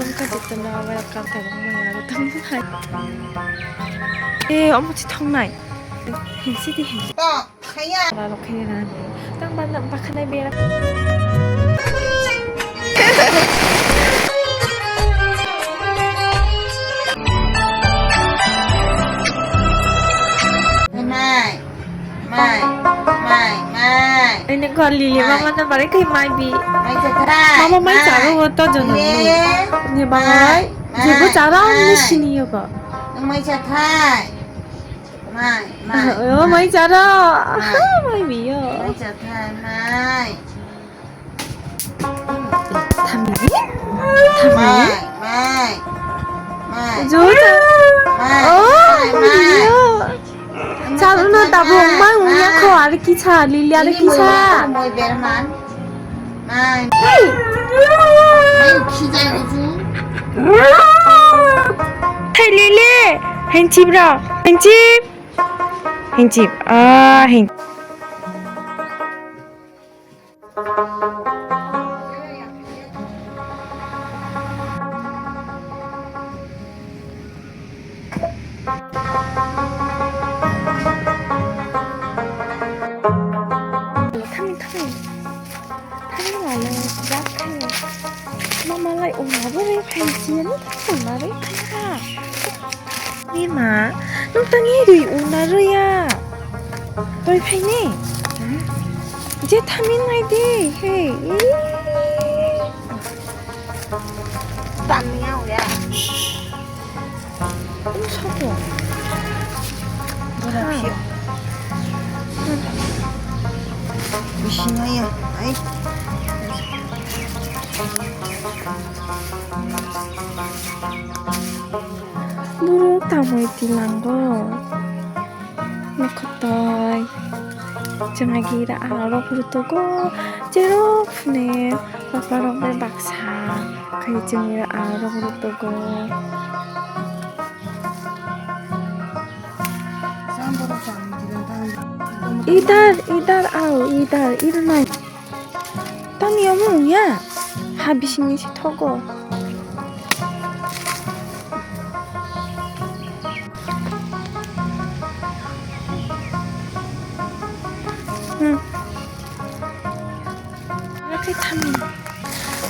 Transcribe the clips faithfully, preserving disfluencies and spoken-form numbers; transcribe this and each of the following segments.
Wngkha tei tongna obo kathar wngmani aro tongmani. Eh, omo se thongnai. Hinsi di hinsi. To, khaya. Aro khe rani. Tang bana bakhanai bera. Mai, mai, mai, mai. Ini kok lili mama na bare kai mai bi. Mai jathai. Mama mai charo to jono. Ye. Ne bangai. Mai, mai, jebo charo ni sini yo ko. Mai jathai. Mai, mai. Oh, mai charo. Mai. Mai bi yo. Mai jathai, mai. Thamni? Thamni? Mai, mai, mai. Jo ta. Mai, oh, mai, mai. Yo. Mai, chalo na mai, tabuk mai, mai, ungya mai. Kho, are kisa, lili, are kisa. Ini moi, moi berman. Mai. Hey. Mai, khija uju. Hey, lili. Henchip ra. Henchip. Henchip. Ah, hen. Thani, thani. Thani wala jak khe. Mama lai ungna bo rwi phai siyani, ungna rwi phai ha. Ni ma, nung tani rwi ungna rwi ya. Toi phai ni. Je thamin nai di, hey. Tamiya ya. Sopo. Bora phi. Bisingo ya, ai. Buru tamoi tilango. Nokhotai. Chwng agi ira aro rok rutugo. Jerok phune papa rok bai baksa. Khai chwng ira aro rok rutugo. Idar, idar, ao, idar, idar nai. Tani omo wngya? Ha bisingni se thogo. Hmm. Oke, tami.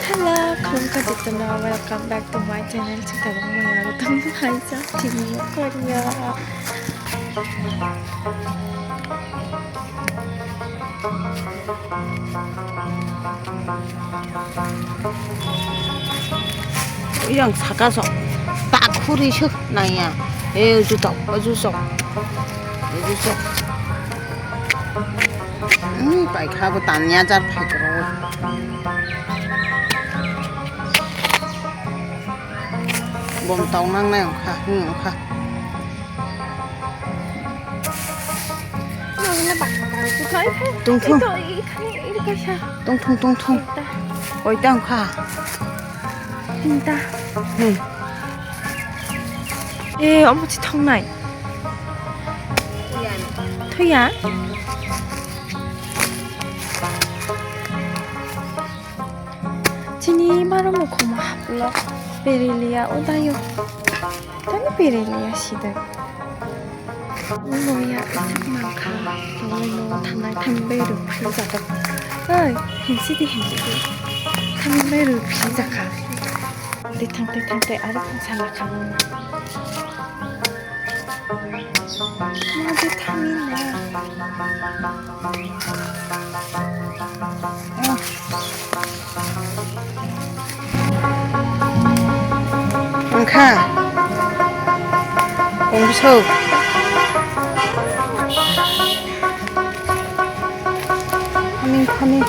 Hello, khulumkha jotono, welcome back to my channel. Chwng tabuk maya aro tong hai sa chini konya. Yang saka sok tak khuri sok naya. Eh, uju tok, uju sok. Uju sok. Hmm, paikha bo tanya jar phaikro. Bom tong nang nai ongkha, hmm, ongkha. Tongthung. Tongthung, tongthung. Oita ongkha. Hinta. Hmm. Eh, omo se thongnai. Thuya. Chini maro mukhumo haplo. Perilia udayo. Tani perilia sida. Moya aswk mankha. Tawai no thanai thanbai rwphai jagao. Oi, hinsi di hinsi di. Thanbai rwphai jagao. Tei thang tei thang tei aro phung sana kha. Modi thani na. Wngkha. Kung bwswk. Ani khani.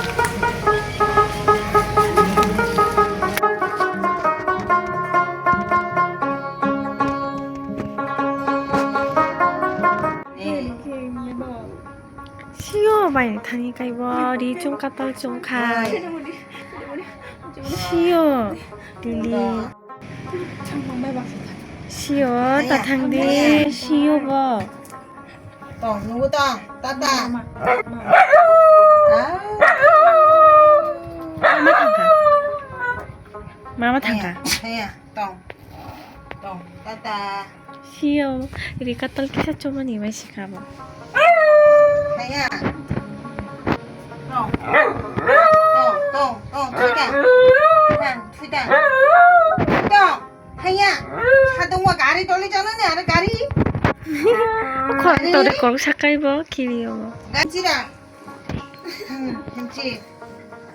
Sio bai thani kaibo ri chum katal chum khai. Sio lili. Sio ta thang di sio bo. Tong nugo tong tata. Ah. Mama thangkha. Haya, haya, tong. Tong, tata. Sio, ri katal kisa chomani bai sikha bo. Haya. Tong. Tong, tong, tong, tong, tong. Tong. Haya. Sadungma gari toli chana ne, are gari. Khor tore kok sakai bo, kiri bo. Gajira. Hmm, hemchi.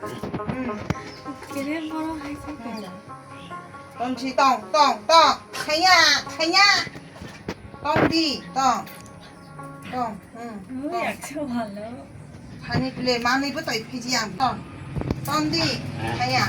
Hmm. Kere boro hai se. Hmm. Tong si tong, tong, tong. Thaya, thaya. Tong di, tong. Tong, hmm, tong. Yaksa bhalo. Thani kule, mani bo toi phiji ang. Tong. Tong di, thaya.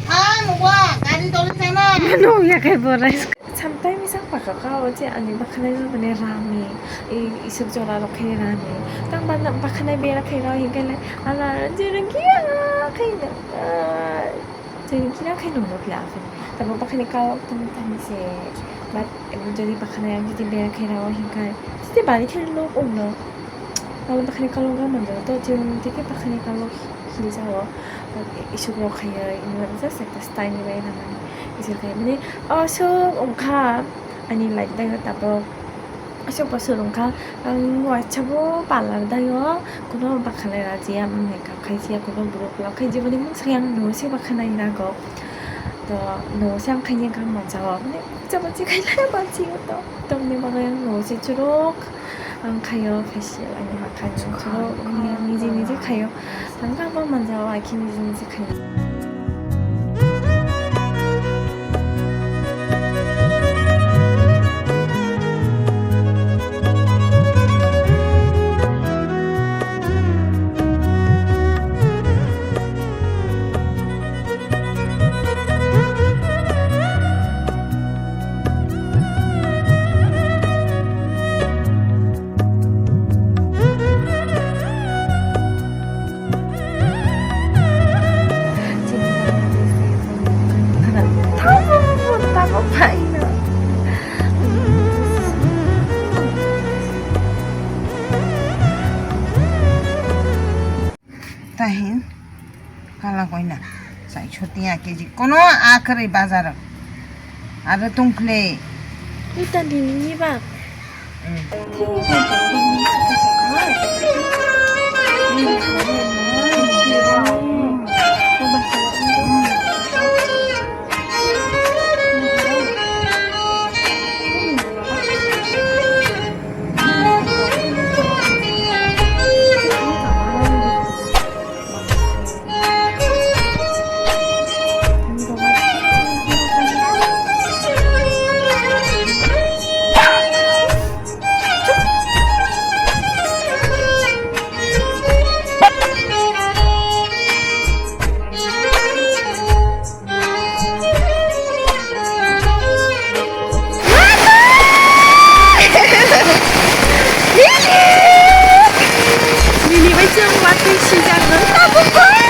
Ha, mugwa, gari toli chana. Nung ya kai borai. Samtai misang pakha ka o je ani bakhanai rok mane rami, i, isuk jora rok khe rami. Tang bana bakhanai bera khe rok hinkhe le ala jere gira khe na, ah, jere gira khe nung rok le aphuru. Tamo bakhanai ka o tamo tamo se, but jodi bakhanai ang jodi bera khe rok hinkhe jodi bari khe lok ung no. Tamo bakhanai ka o ga manjak to jeng tike bakhanai ka o. Hil jao, isuk rok khayo, ino just ekta style ni bai nang ani. Isuk khayo, mane, o sok wngkha, ani life daio tabuk. Asok bosor wngkha, ang waisa bo parlour daio, kuno bakhanai rajiya, makeup khaisiya, kuno borok vlog khai jiboni mung sai ang no se bakhanai rago. To, no se ang khaini wngkha manjao, mane, kukcha bachi khailai bachi to. Tamni bagwi ang no se churuk. Ang khayo facial, ani hakhani chukha, chukha, niji niji khayo. Ang kha bo manjao, akhe niji niji khayo. Tahin kala koina saiso tiya keji kono akhri bazar aro tongkhle. Ita dini ni bak. Nini bai chwng watwi swijak nang tabuk bo.